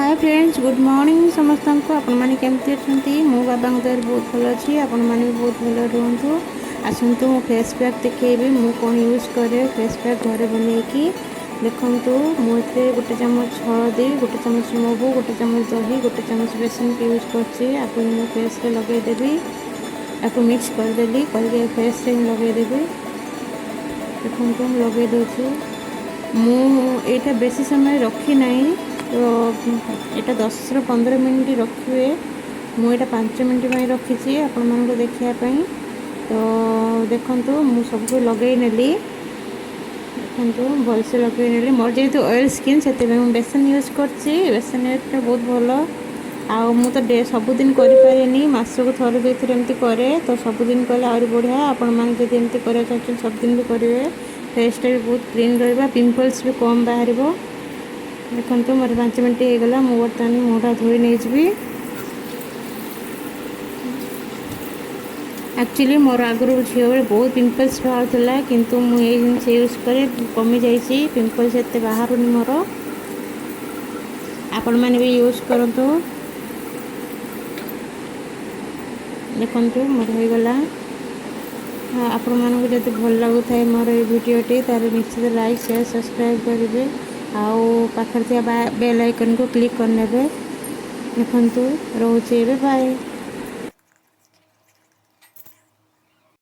ହାଏ friends, good morning ସମସ୍ତଙ୍କୁ। ଆପଣମାନେ କେମିତି ଅଛନ୍ତି? ମୁଁ ବାବାଙ୍କ ଦୟାରୁ ବହୁତ ଭଲ ଅଛି। ଆପଣମାନେ ବି ବହୁତ ଭଲରେ ରୁହନ୍ତୁ। ଆସନ୍ତୁ, ମୁଁ ଫେସ୍ ପ୍ୟାକ୍ ଦେଖେଇବି, ମୁଁ କ'ଣ ୟୁଜ୍ କରେ ଫେସ୍ ପ୍ୟାକ୍ ଘରେ ବନେଇକି। ଦେଖନ୍ତୁ, ମୁଁ ଏଥିରେ 1 ଚାମଚ ହଳଦୀ, 1 ଚାମଚ ମହୁ, 1 ଚାମଚ ଦହି, 1 ଚାମଚ ବେସନକୁ ୟୁଜ୍ କରିଛି। ଆକୁ ମୁଁ ଫେସ୍ରେ ଲଗେଇଦେବି। ଆକୁ ମିକ୍ସ କରିଦେଲି, କରିକି ଫେସ୍ରେ ହିଁ ଲଗେଇଦେବି। ଦେଖନ୍ତୁ, ମୁଁ ଲଗେଇ ଦେଉଛି। ମୁଁ ଏଇଟା ବେଶୀ ସମୟ ରଖିନାହିଁ ତ। ଏଇଟା 10ରୁ 15 ମିନିଟ୍ ରଖିବେ। ମୁଁ ଏଇଟା 5 ମିନିଟ୍ ପାଇଁ ରଖିଛି ଆପଣମାନଙ୍କୁ ଦେଖିବା ପାଇଁ। ତ ଦେଖନ୍ତୁ, ମୁଁ ସବୁକୁ ଲଗେଇ ନେଲି। ଦେଖନ୍ତୁ, ଭଲସେ ଲଗେଇ ନେଲି। ମୋର ଯେହେତୁ ଅଏଲ୍ ସ୍କିନ୍, ସେଥିପାଇଁ ମୁଁ ବେସନ ୟୁଜ୍ କରିଛି। ବେସନ ୟୁଜ୍ଟା ବହୁତ ଭଲ। ଆଉ ମୁଁ ତ ସବୁଦିନ କରିପାରେନି, ମାସକୁ ଥରେ ଦୁଇଥର ଏମିତି କରେ। ତ ସବୁଦିନ କଲେ ଆହୁରି ବଢ଼ିଆ। ଆପଣମାନେ ଯଦି ଏମିତି କରିବାକୁ ଚାହୁଁଛନ୍ତି, ସବୁଦିନ ବି କରିବେ। ଫେସ୍ଟା ବି ବହୁତ କ୍ଲିନ୍ ରହିବ, ପିମ୍ପଲ୍ସ ବି କମ୍ ବାହାରିବ। ଦେଖନ୍ତୁ, ମୋର 5 ମିନିଟ୍ ହେଇଗଲା। ମୁଁ ବର୍ତ୍ତମାନ ମୁହଁଟା ଧୋଇ ନେଇଯିବି। ଆକ୍ଚୁଆଲି ମୋର ଆଗରୁ ଝିଅବେଳେ ବହୁତ ପିମ୍ପଲ୍ସ ବାହାରୁଥିଲା, କିନ୍ତୁ ମୁଁ ଏଇ ଜିନିଷ ୟୁଜ୍ କରେ, କମିଯାଇଛି। ପିମ୍ପଲ୍ସ ଏତେ ବାହାରୁନି ମୋର। ଆପଣମାନେ ବି ୟୁଜ୍ କରନ୍ତୁ। ଦେଖନ୍ତୁ, ମୋର ହୋଇଗଲା। ଆପଣମାନଙ୍କୁ ଯଦି ଭଲ ଲାଗୁଥାଏ ମୋର ଏଇ ଭିଡ଼ିଓଟି, ତାହେଲେ ନିଶ୍ଚିତ ଲାଇକ୍, ସେୟାର, ସବସ୍କ୍ରାଇବ୍ କରିବେ ଆଉ ପାଖରେ ଥିବା ବେଲ୍ ଆଇକନ୍କୁ କ୍ଲିକ୍ କରିନେବେ। ଦେଖନ୍ତୁ, ରହୁଛି ଏବେ, ବାଏ।